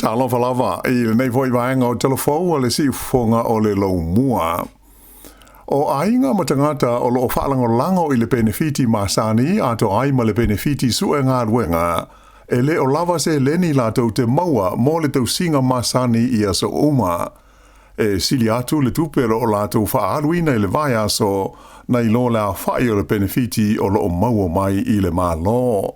Talofa lava i lenei foi vaega o Talafou a le Siufofoga o le Laumua. O aiga ma tagata o loo faalagolago i le penefiti masani atoa ai ma le penefiti sue galuega, e le o lava seleni latou te maua mo le tausiga masani i aso uma. E sili atu le tupe o loo latou faaaluina i le vaiaso nai lo le aofai o le penefiti o loo maua mai i le Malo.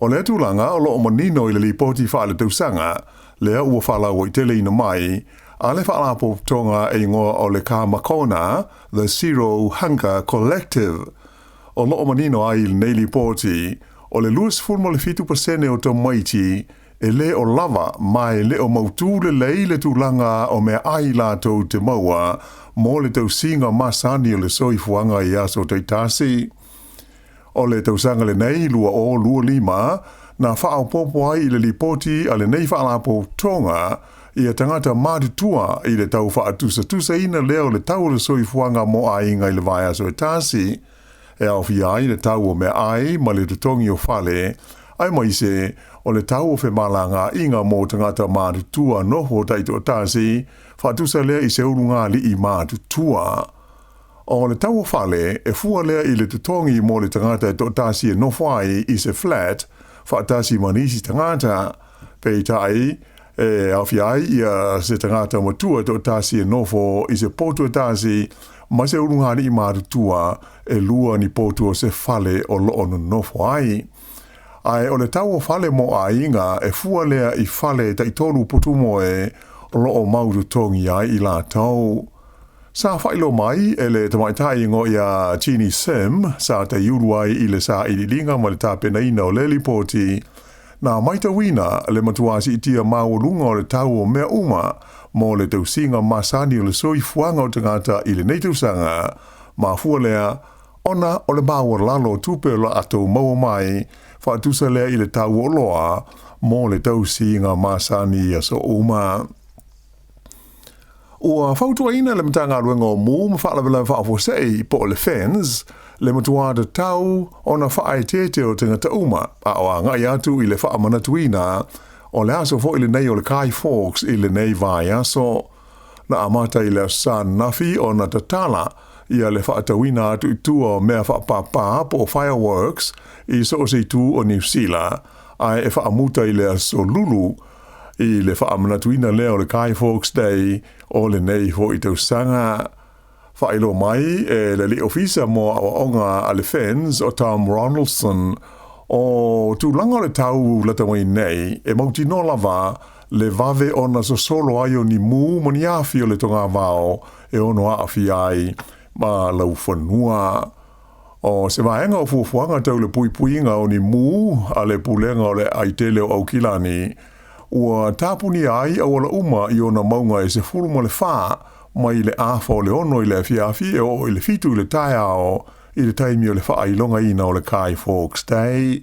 O lea tulaga o loo manino i le lipoti faaletausaga lea ua faalauaiteleina mai a le faalapotopotoga e igoa o le Kamakona, The Zero Hunger Collective. O loo manino ai i lenei lipoti, o le 27% o tamaiti e le o lava ma e le o mautū lelei le tulaga o meaai latou te maua mo le tausiga masani o le soifuaga i aso taitasi. O le tausaga lenei 2025 na faaopoopo ai i le lipoti a lenei faalapotopotoga ia tagata matutua i le tau faatusatusaina lea o le tau o le soifuaga mo aiga i le vaiaso e tasi, e aofia ai le tau o meaai ma le totogi o fale, aemaise o le tau o femalagaaiga mo tagata matutua nofo taitoatasi, faatusa lea i se ulugalii matutua. O le tau o fale, e fua lea i le totogi mo le tagata e toatasi e nofo ai i se flat faatasi ma nisi tagata. Peitai, e aofia ai ia se tagata matua e toatasi e nofo i se potu e tasi ma se ulugalii matutua e lua ni potu o se fale o loo nonofo ai. Ae o le tau o fale mo aiga e fua lea i fale taitolu potumoe o loo mau totogi ai i latou. Sa faailoa mai e le tamaitai igoa ia Jeannie Sim sa taiulu ai i le sailiiliga ma le tapenaina o le lipoti, na matauina le matua siitia maualuga o le tau o mea uma mo le tausiga masani o le soifuaga o tagata i lenei tausaga, mafua lea ona o le maualalo o tupe o latou maua mai faatusa lea i le tau o oloa mo le tausiga masani i aso uma. Ua fautuaina le Matagaluega o Mū ma Faalavelave Faafuasei po o le FENS le matua tatau ona faaeteete o tagata uma a o agai atu i le faamanatuina o le aso foi lenei o le Guy Fawkes i lenei vaiaso. Na amata i le Aso Sa ananafi ona tatala ia le faatauina atu i tua o mea faapāpā po o fireworks i so o se itu o Niu Sila, ae e faamuta i le Aso Lulu i le faamanatuina lea o le Guy Fawkes Day o lenei foi tausaga. Faailoa mai e le alii ofisa mo aoaoga a le FENS o Tom Ronaldson, o tulaga o le tau lata mai nei e mautinoa lava le vave ona sosolo ai o ni mū ma ni afi o le togavao e ono aafia ai ma laufanua. O se vaega o fuafuaga tau le puipuiga o ni mū a le Pulega o le Aai Tele o Aukilani, ua tapunia ai auala uma i ona mauga e 14 mai le 5:30 i le afiafi e oo i le 7 i le taeao i le taimi o le faailogaina o le Guy Fawkes Day.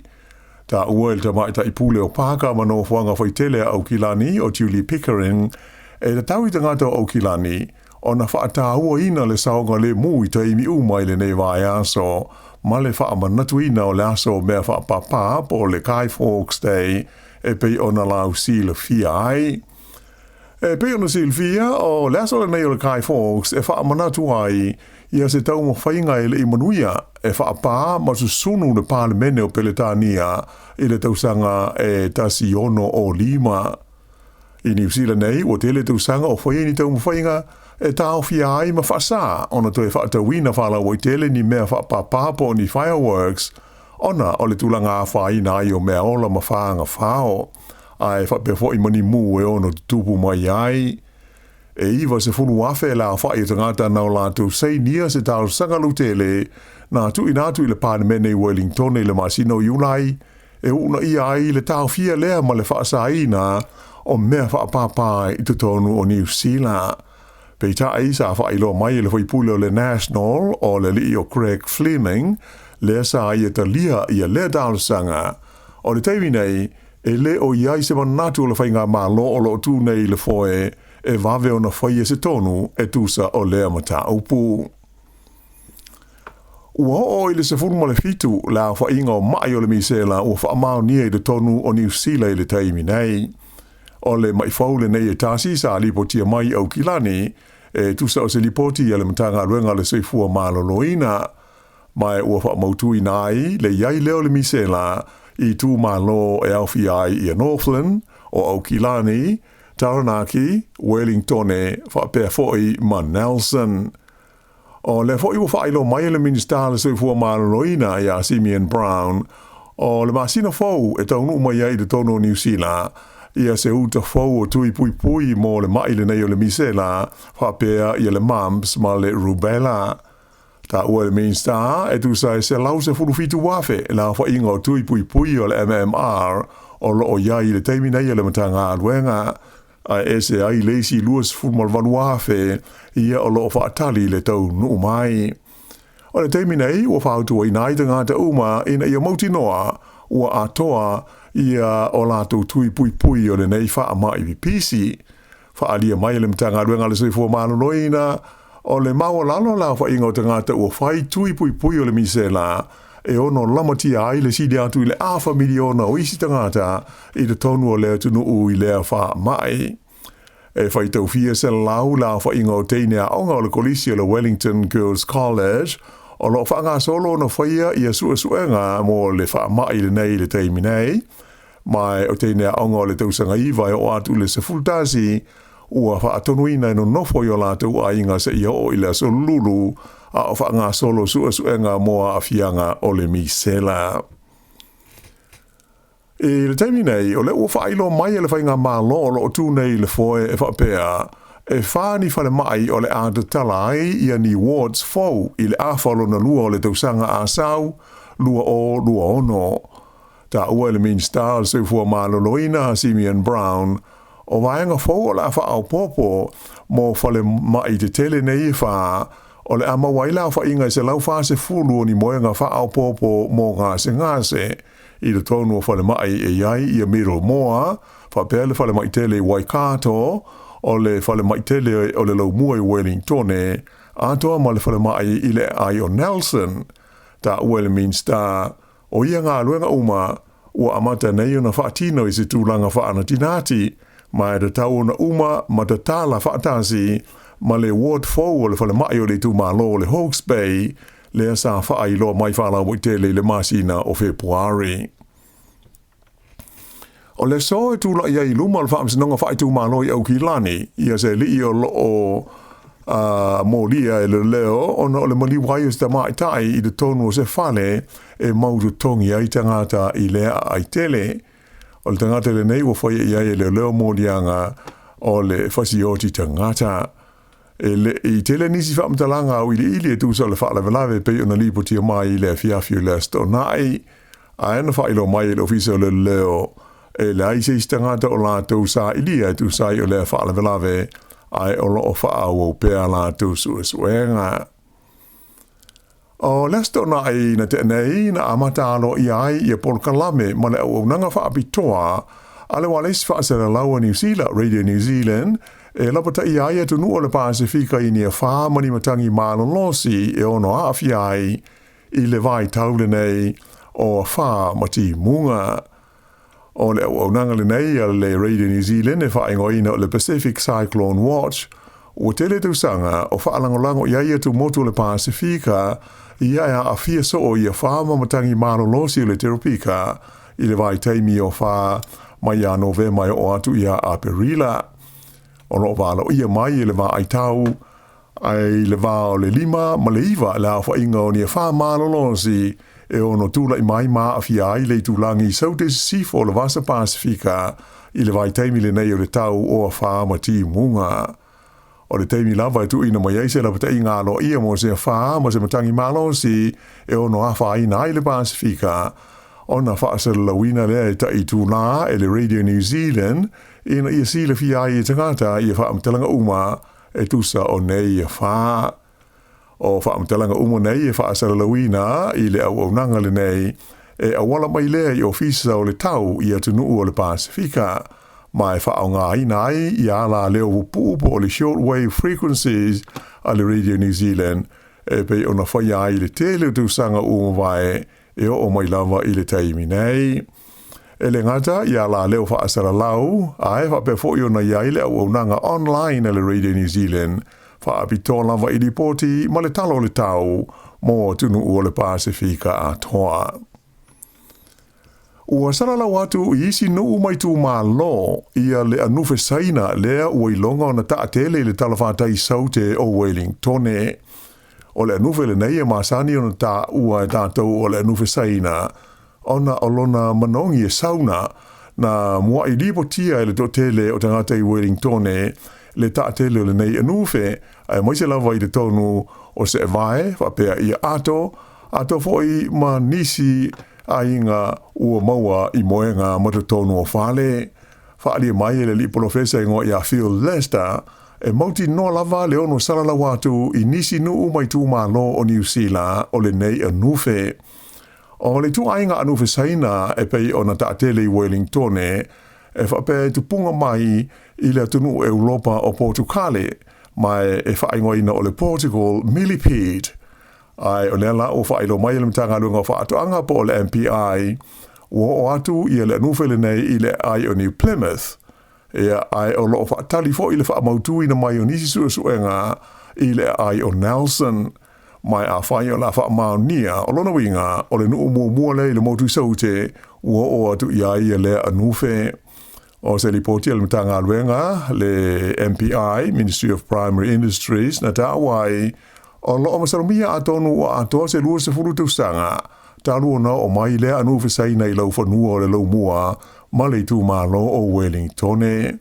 Taua e le tamaitai pule o Pāka ma nofoaga faitele a Aukilani o Julie Pickering, e tatau i tagata o Aukilani ona faatauaina le saogalemu i taimi uma i lenei vaiaso ma le faamanatuina o le aso o mea faapāpā po o le Guy Fawkes Day e pei ona lausilafia ai. E pei ona silafia, o le aso lenei o le Guy Fawkes e faamanatu ai ia se taumafaiga e le i manuia e faapā ma susunu le Palemene o Peretania i le tausaga e 1605. I Niu Sila nei, ua tele tausaga o faia ni taumafaiga e taofia ai ma faasā ona toe faatauina faalauaitele ni mea faapāpā po o ni fireworks ona o le tulaga afaina ai o mea ola ma fagafao, ae faapea foi ma ni mū e ono tutupu mai ai. E 90,000 le aofai o tagata na o latou sainia se talosaga lautele na tuuina atu i le Palemene i Wellingtone i le masina o Iulai e uunaia ai le taofia lea ma le faasaina o mea faapāpā i totonu o Niu Sila. Peitai, sa faailoa mai e le faipule o le National o le alii o Craig Fleming, lea sa ia talia ia lea talosaga. O le taimi nei, e le o i ai se manatu o le faigamalo o loo tū nei i le foe e vave ona faia se tonu e tusa o lea mataupu. Ua oo i le 17 le aofaiga o ma'i o le misela ua faamaonia i totonu o Niu Sila i le taimi nei. O le maʻi fou lenei e tasi sa lipotia mai i Aukilani, e tusa o se lipoti a le Matagaluega o le Soifua Maloloina, ma ua faamautuina ai le i ai lea o le misela i itumalo e aofia ai ia Northland, o Aukilani, Taranaki, Wellingtone faapea foi ma Nelson. O lea foi ua faailoa mai e le Minisita o le Soifua Maloloina ia Simeon Brown, o le masina fou e taunuu mai ai i totonu o Niu Sila ia se uta fou o tui puipui mo le maʻi lenei o le misela faapea ia le mumps ma le rubella. Taua e le Minisita e tusa e 117,000 le aofaiga o tui puipui o le MMR o lo o i ai i le taimi nei a le Matagaluega, ae ese ai le isi 28,000 ia o lo o faatali le taunuu mai. O le taimi nei ua fautuaina ai tagata uma ina ia mautinoa ua atoa ia o latou tui puipui o lenei faamai pipisi. Faaalia mai e le Matagaluega a le Soifua Maloloina, o le maualalo o le aofaiga o tagata ua fai tui puipui o le misela e ono lamatia ai le sili atu i le afa miliona o isi tagata i totonu o le atunuu i lea faamai. E faitaufia 100 le aofaiga o teine aoga o le Kolisi o le Wellington Girls College o lo o faagasolo ona faia ia suesuega mo le faamai lenei i le taimi nei, ma o teine aoga o le tausaga 9 e oo atu i le 11 ua faatonuina e nonofo i o latou aiga seia oo i le aso Lulu a o faagasolo suesuega mo aafiaga o le misela. I le taimi nei, o lea ua faailoa mai e le faigamalo o lo o tu nei i le foe e faapea, e fa ni falemai o le a tatala ai ia ni wards fou i le afa lona lua o le tausaga a sau 2026. Taua e le Minisita o le Soifua Maloloina Simeon Brown, o vaega fou o le a faaopoopo mo falemai tetele nei e fa, o le a maua ai le aofaiga e 140 o ni moega faaopoopo mo gasegase i totonu o falemai e i ai ia Middlemore, faapea le falemai tele i Waikato, o le falemai tele o le Laumua i Wellingtone, atoa ma le falemai i le aai o Nelson. Taua e le Minisita, o ia galuega uma ua amata nei ona faatino i se tulaga faanatinati, ma e tatau ona uma ma tatala faatasi ma le ward fou o le falemai o le itumalo o le Hawke's Bay, lea sa faailoa mai faalauaitele i le masina o Fepuari. O le aso e tulai ai i luma o le Faamasinoga Faaitumalo i Aukilani ia se alii o lo o molia e le leo ona o le maliu ai o se tamaitai i totonu o se fale e mau totogi ai tagata i lea aai tele. O le tagata lenei ua faia i ai e leoleo moliaga o le fasioti tagata. E le i tele nisi faamatalaga auiliili e tusa o le faalavelave e pei ona lipotia mai i le afiafi o le Aso Toonai, ae na faailoa mai e le Ofisa o Leoleo e leai se isi tagata o latou sailia e tusa ai o lea faalavelave, ae o lo o faaauau pea latou suesuega. O le Aso Toonai na tea nei na amata aloaia ai ia polokalame ma le auaunaga faapitoa a le ualesi faasalalau a Niu Sila, Radio New Zealand, e lapataia ai atunuu o le Pasefika i ni afa ma ni matagi malolosi e ono aafia ai i le vaitau lenei o afa ma timuga. O le auaunaga lenei a le Radio New Zealand e faaigoaina o le Pacific Cyclone Watch, ua tele tausaga o faalagolago i ai atumotu o le Pasefika ia e aafia soo i afa ma matagi malolosi o le teropika i le vaitaimi o afa mai ia Novema e oo atu ia Aperila. O lo o valoia mai e le vaai tau Ae i le va o le 5 ma le 9 le aofaiga o ni afa malolosi e ono tulai mai ma aafia ai le itulagi i Saute Sisifo o le Vasa Pasefika i le vaitaimi lenei o le tau o afa ma timuga. O le taimi lava e tuuina mai ai se lapataiga aloaia mo se afa ma se matagi malosi e ono afaina ai le Pasefika, ona faasalalauina lea e tai itulā e le Radio New Zealand ina ia silafia ai e tagata ia faamatalaga uma e tusa o nei afa. O faamatalaga uma nei e faasalalauina i le auaunaga lenei e auala mai lea i Ofisa o le Tau i atunuu o le Pasefika, ma e faaaogaina ai ia ala leo pupuu po o le shortwave frequencies a le Radio New Zealand e pei ona faia ai i le tele o tausaga ua mavae e oo mai lava i le taimi nei. E le gata i alaleo faasalalau, ae faapea foi ona i ai le auaunaga online a le Radio New Zealand, faapitoa lava i lipoti ma le tala o le tau mo atunuu o le Pasefika atoa. Ua salalau atu i isi nuu ma itumalo ia le anufe Saina lea ua iloga ona taatele i le talafatai i Saute o Wellingtone. O le anufe lenei e masani ona taua e tatou o le anufe Saina, ona o lona manogi e sauna, na muaʻi lipotia e le toatele o tagata i Wellingtone le taatele o lenei anufe, aemaise lava i totonu o Seevae faapea ia Ato, atoa foi ma nisi aiga ua maua i moega ma totonu o fale. Faaalia mai e le alii polofesa igoa ia Phil Lester, e mautinoa lava le ono salalau atu i nisi nuu ma itumalo o Niu Sila o lenei anufe. O le ituaiga anufe Saina e pei ona taatele i Wellingtone, e faapea e tupuga mai i le atunuu Eulopa o Potukale, ma e faaigoaina o le Portugal Millipede. Ae o lea la ua faailoa mai e le Matagaluega o Faatoaga po o le MPI, ua oo atu ia le anufe lenei i le aai o New Plymouth, ia, ae o lo o faatali foi le faamautuina mai o nisi suesuega i le aai o Nelson. Ma afai o le a faamaonia, o lona uiga, o le nuu muamua lea i le motu i Saute ua oo atu i ai ia lea anufe. O se lipoti a le Matagaluega, le MPI, Ministry of Primary Industries, na taua ai, o lo o masalomia atonu ua atoa se 20 tausaga talu ona oo mai lea anufe Saina i laufanua o le Laumua ma le itumalo o Wellingtone.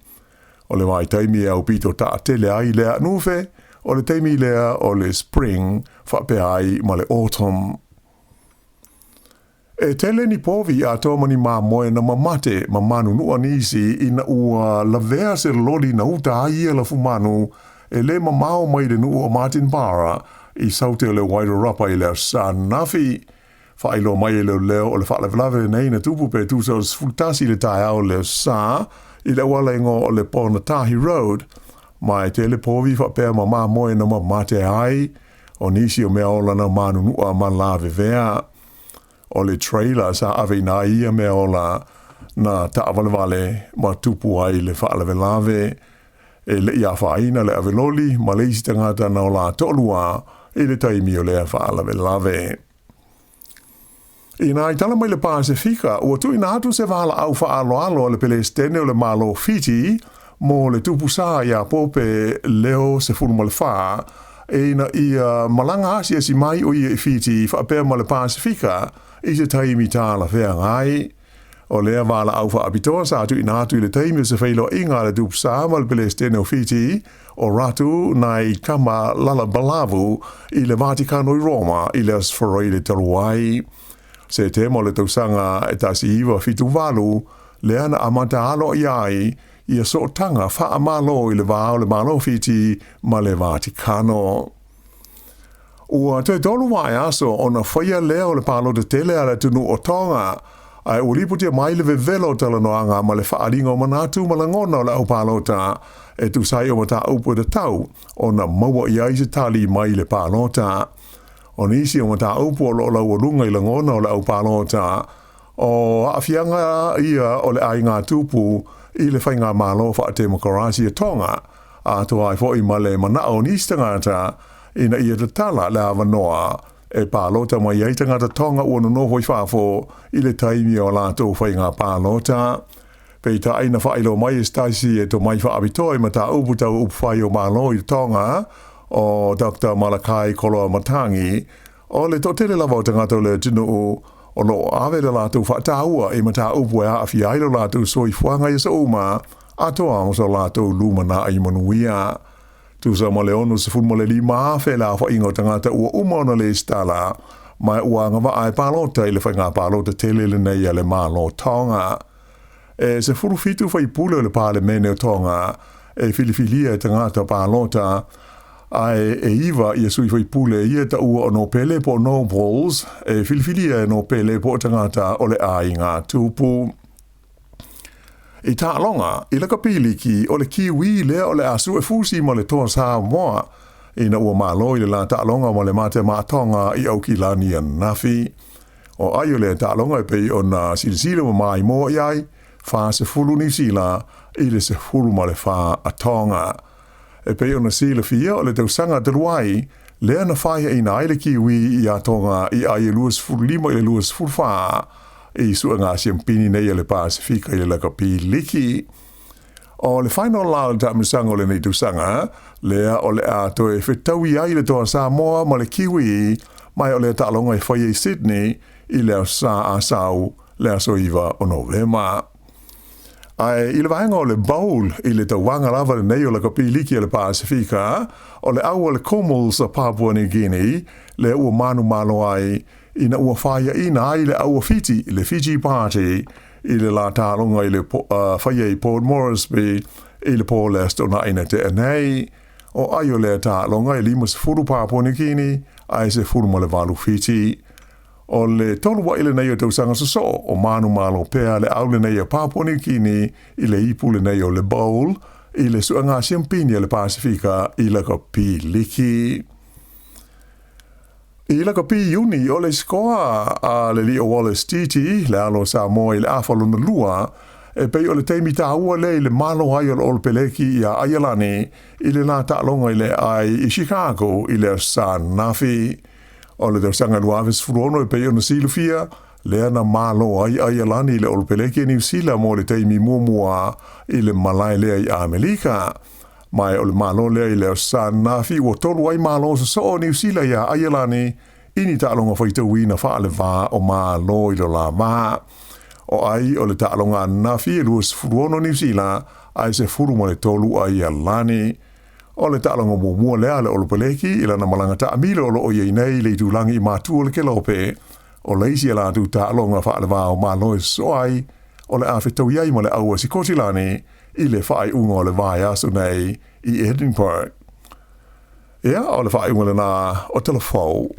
O le vaitaimi e aupito taatele ai lea anufe, o le taimi lea o le spring faapea ai ma le autumn. E tele ni povi atoa ma ni mamoe na mamate ma manunua nisi ina ua lavea se loli na uta ai ia lafumanu e le mamao mai le nuu o Martinborough i Saute o le Wairarapa i le Aso Sa ananafi. Faailoa mai e leoleo o le faalavelave lenei na tupu pe tusa o le 11 i le taeao o le Aso Sa i le auala igoa o le Ponatahi Road, ma e tele povi faapea ma mamoe na mamate ai o nisi o mea ola na manunua ma lavevea. O le trailer sa aveina ai ia mea ola na taavalevale ma tupu ai le faalavelave. E le i afaina le aveloli ma le isi tagata na ola toalua i le taimi o lea faalavelave. Inā i tala mai le Pasefika, ua tuuina atu se valaau faaaloalo a le Pelesitene o le Malo o Fiti mo le Tupu Sa iā Pope Leo 14 ina ia malaga asiasi mai o ia i Fiti faapea ma le Pasefika i se taimi talafeagai. O lea valaau faapitoa sa tuuina atu i le taimi o se feiloaiga a le Tupu Sa ma le Pelesitene o Fiti, o Ratu Nai Kama Lalabalavu i le Vatikano i Roma i le Aso Faraile talu ai. Setema o le tausaga e 1978, lea na amata aloaia ai ia sootaga faamalo i le va o le Malo o Fiti ma le Vatikano. Ua toe tolu vaiaso ona faia lea o le palota tele a le atunuu o Tonga, ae ua lipotia mai le vevela o talanoaga ma le faaaliga o manatu ma lagona o le au palota e tusa ai o mataupu e tatau ona maua i ai se tali mai le palota. O nisi o mataupu o lo o laualuga i lagona o le au palota, o aafiaga ia o le aiga tupu i le faigamalo faatemokarasi a Tonga, atoa ai foi ma le manao o nisi tagata ina ia tatala le avanoa e palota mai ai tagata Tonga ua nonofo i fafo i le taimi o a latou faiga palota. Peitai na faailoa mai e se tasi e tomai faapitoa i mataupu tau upufai o Malo i Tonga, o Doctor Malakai Koloamatangi, o le toatele lava o tagata o le atunuu o lo o ave le latou faataua i mataupu e aafia ai lo latou soifuaga i aso uma, atoa ma so latou lumanai manuia. Tusa ma le 65,000 le aofaiga o tagata ua uma ona lesitala, ma ua agavaa e palota i le faiga palota tele lenei a le Malo Tonga. E 17 faipule o le Palemene o Tonga e filifilia e tagata palota, ae e 9 ia sui faipule ia taua o Nopele po o Nobles e filifilia e Nopele po o tagata o le aiga tupu. I taaloga, i lakapi liki, o le Kiwi lea o le a suefusi ma le Toa Samoa ina ua malo i le la taaloga ma le Matemaatoga i Aukilani ananafi. O ai o lea taaloga e pei ona silasila ma maimoa i ai, 40 Niu Sila i le 14 a Tonga. E pei ona silafia o le tausaga talu ai, lea na faiaina ai le Kiwi iā Tonga i ai e 25 i le 24 i suega siampini nei a le Pasefika i le lakapi liki. O le final la o le taamilosaga o lenei tausaga, lea o le a toe fetaui ai le toa Samoa ma le Kiwi, ma o lea taaloga e faia i Sydney i le Aso Sa Asau, le aso 9 o Novema. Ae i le vaega o le bowl i le tauvaga lava lenei o lakapi liki a le Pasefika, o le au a le Kumuls a Papua New Guinea, lea ua manumalo ai ina ua faiaina ai le au a Fiti, le Fiji Party, i le la taaloga i le faia i Port Moresby i le po le Aso Toonai na tea nei. O ai o lea taaloga e 50 Papua New Guinea ae 18 Fiti. O le tolu a'i lenei o tausaga sosoo o manumalo pea le au lenei a Papua New Guinea i le ipu lenei o le Bowl i le suega siampini a le Pasefika i lakapi liki. I lakapi Iuni, o le sikoa a le alii o Wallace Titi, le alo o Samoa i le afa lona lua, e pei o le taimi taua lea i le malo ai o le Olopeleki iā Aialani i le la taaloga i le aai i Chicago i le Aso Sa ananafi. O le tausaga 2016 e pei ona silafia, lea na malo ai Aialani i le Olopeleki a Niu Sila mo le taimi muamua i le malae lea i Amelika. Ma o le malo lea i le Aso Sa ananafi ua tolu ai malo sosoo o Niu Sila iā Aialani i ni taaloga faitauina faale-va o Malo i lo la va. O ai o le taaloga ananafi e 26 Niu Sila ae 13 Aialani. O le taaloga muamua lea a le Olopeleki i lana malaga taamilo o lo o i ai nei i le itulagi i matu o le Kelope. O le isi a latou taaloga faale-va o Malo e sosoo ai, o le a fetaui ai ma le au a Sikotilani i le faaiuga o le vaiaso nei i Edinburgh. Ia, o le faaiuga lena o Tala Fou.